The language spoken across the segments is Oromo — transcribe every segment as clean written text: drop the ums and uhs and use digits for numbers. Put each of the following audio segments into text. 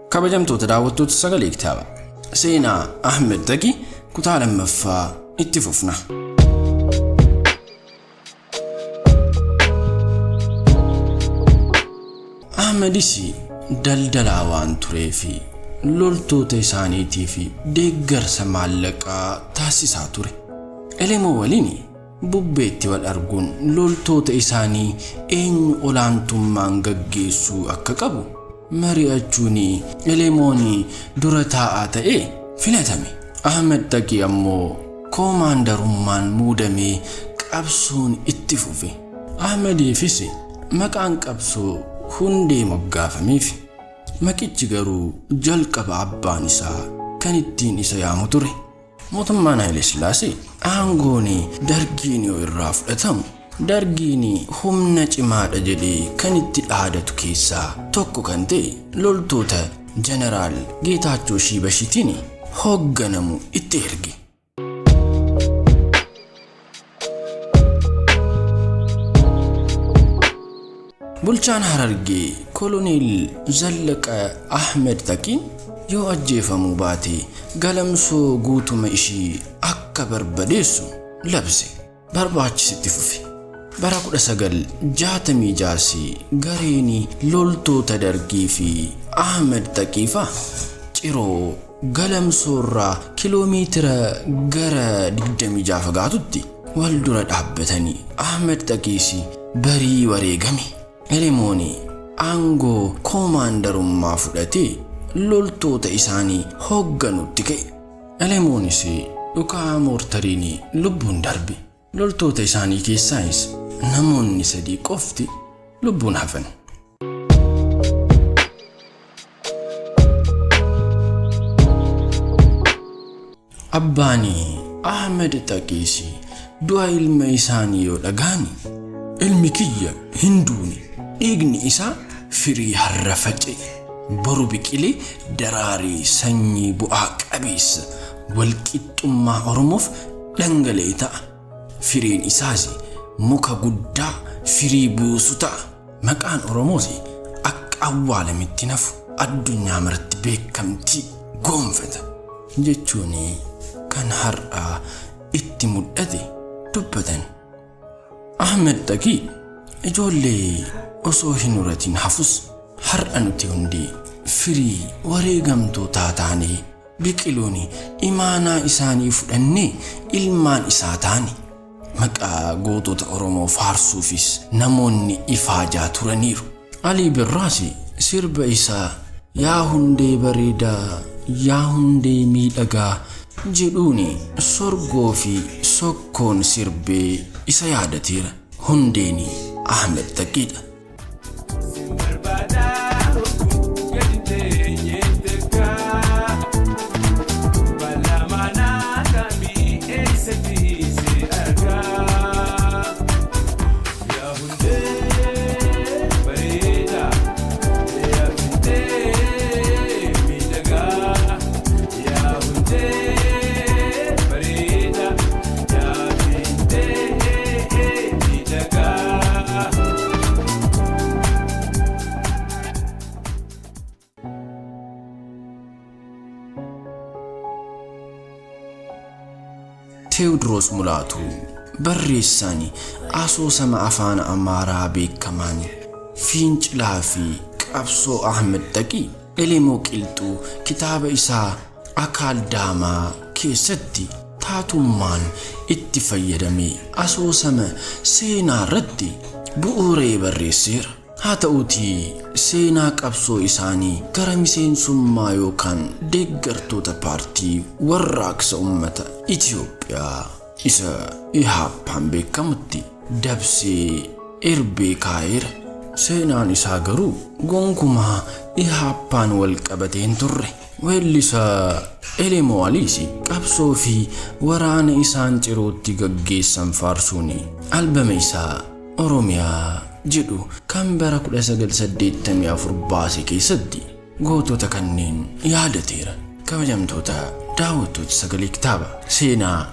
Kabajamtoota daawwattoota Sagalee Kitaabaa, seenaa Ahmed Taqii kutaa lammaffaa itti fufna. Ahmedis daldalaa waan tureef loltoota isaaniitiif deeggarsa maallaqaa taasisaa ture. Elemoo waliin bubbeetti wal arguun loltoota isaanii eenyu olaantummaan gaggeessuu akka qabu mari'achuun Elemoon dura taa'aa ta'ee filatame. Ahmed Taqii ammoo koomaandarummaan muudamee qabsoon itti fufe. Ahmediifis maqaan qabsoo Hundee moggaafameef. Maqichi garuu jalqaba abbaan isaa kan ittiin isa yaamu ture. Mootummaan Haile Sillaasee aangoon Dargiin yoo irraa fudhatamu, Dargiin humna cimaadha jedhee kan itti dhaadatu keessaa tokko kan ta'e loltoota Jeneraal Geetaachoo Shiibashitiin hoogganamu itti erge. Bulchaan Harargee Koloneel Zallaqa Ahmed Taqiin yoo ajjeefamuu baate Galamsoo guutuma ishii akka barbadeessu labse. Barbaachisitti fufe. Bara 1966 gareen loltoota Dargii fi Ahmed Taqiifaa Ciroo Galamsoorraa kiloomeetira gara 26 fagaatutti wal dura dhaabbatanii Ahmed Taqiis barii wareegame. Elemoon aangoo koomaandarummaa fudhatee loltoota isaanii hoogganutti ka'e. Elemoonis dhukaa moortariin lubbuun darbe. Loltoota isaanii keessaayis namoonni sadii qofti lubbuun hafan. Abbaan Ahmed Taqiis du'a ilma isaanii yoo dhaga'ani, ilmi kiyya hin duune, dhiigni isaa firii har'a faca'e boru biqilee daraaree sanyii bu'aa qabeessa walqixxummaa Oromoof dhangala'e ta'a. Firiin isaas muka guddaa firii buusu ta'a. Maqaan Oromoos akka awwaalametti hin hafu, addunyaa maratti beekamtii goonfata jechuun kan har'a itti mul'ate dubbatan. Ahmed Taqii ijoollee osoo hin horatin hafus har'a nuti hundi firii wareegamtootaa taanee biqiluun imaanaa isaanii fudhannee ilmaan isaa taane. Maqaa gootota Oromoo faarsuufis namoonni ifaajaa turaniiru. Alii Birraas sirba isaa Yaa hundee bareedaa, yaa hundee miidhagaa jedhuun sorgoo fi sokkoon sirbee isa yaadateera. Hundeen Ahmed Taqiidha. Sin barbaada hogguu gadi teenyee takka. Balaa manaa kamii eessatti si argaa? Yaa hundee bareedaa, yaa hundee miidhagaa. Yaa hundee bareedaa, yaa hundee miidhagaa. Teewdroos Mulaatuu barreessaan asoosama afaan Amaaraa beekamaan Fincilaa fi Qabsoo Ahmed Taqii Elemoo Qilxuu kitaaba isaa Akaal Daamaa keessatti taatummaan itti fayyadamee asoosama seenaa irratti bu'uuree barreesseera. Haa ta'uutii seenaa qabsoo isaanii gara miseensummaa yookaan deeggartoota paartii warraaqsa uummata Itiyoophiyaa isa Ihaappaan beekamutti dabsee erbee kaa'eera. Seenaan isaa garuu gonkumaa Ihaappaan wal qabatee hin turre. Weellisaa Elemoo Aliis qabsoo fi waraana isaan Cirootti gaggeessan faarsuun albama isaa Oromiyaa jedhu kan bara 1984 baase keessatti gootota kanneen yaadateera. Kabajamtoota daawwattoota Sagalee Kitaaba, seenaa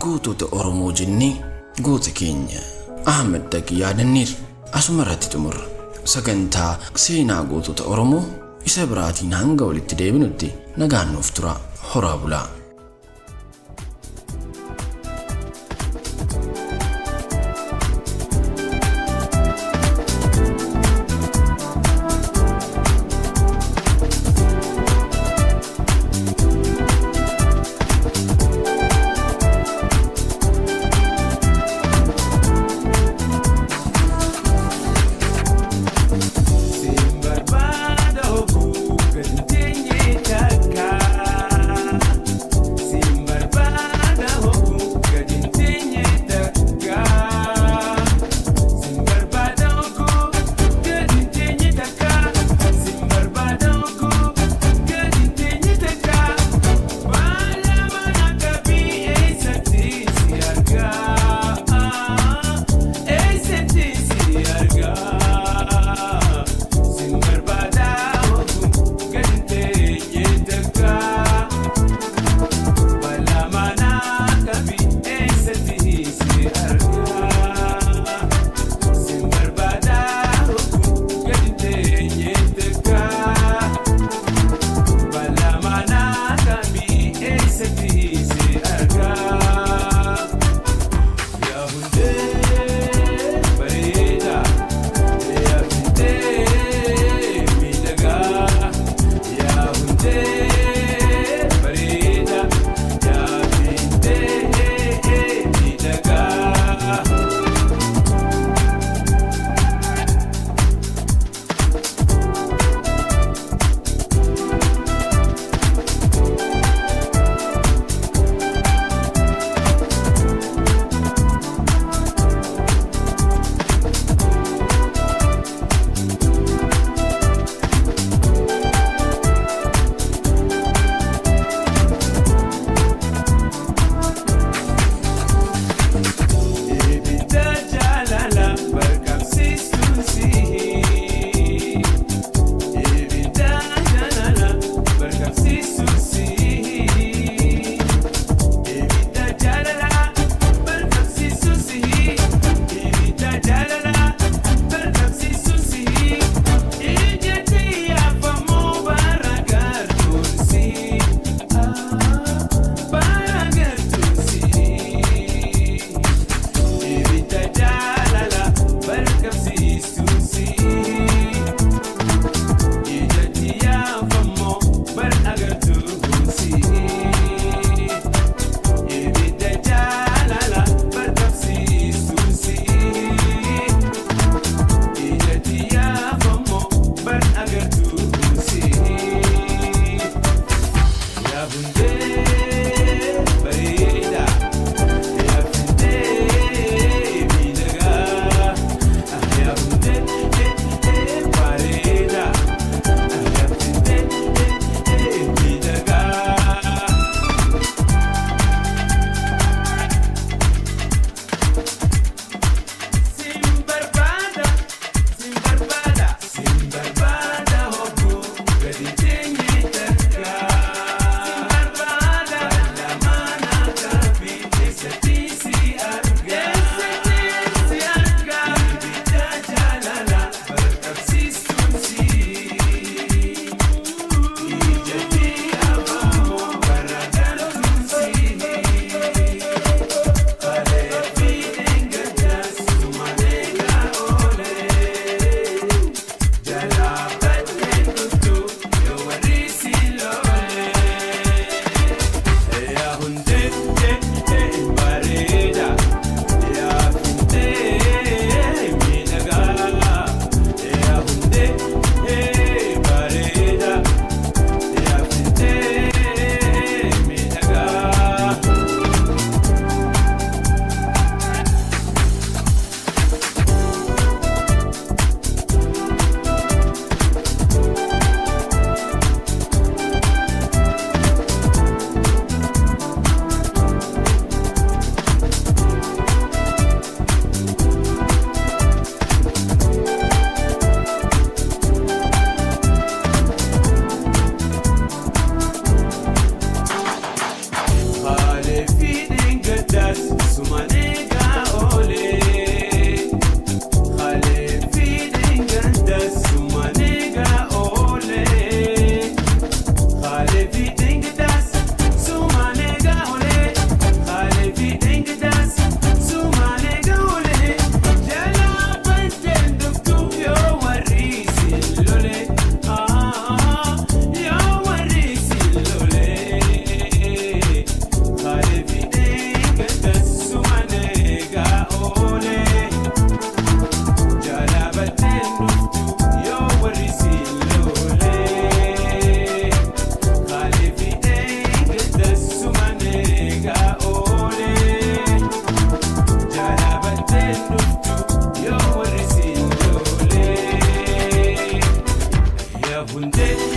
gootota Oromoo jennee goota keenya Ahmed Taqii yaadanneerra. Asuma irratti xumurra. Sagantaa seenaa gootota Oromoo Isa biraatiin hanga walitti deebinutti nagaan nuuf tura. Horaa bulaa. Sin barbaada oguu gadi teenyee takka. Hundee.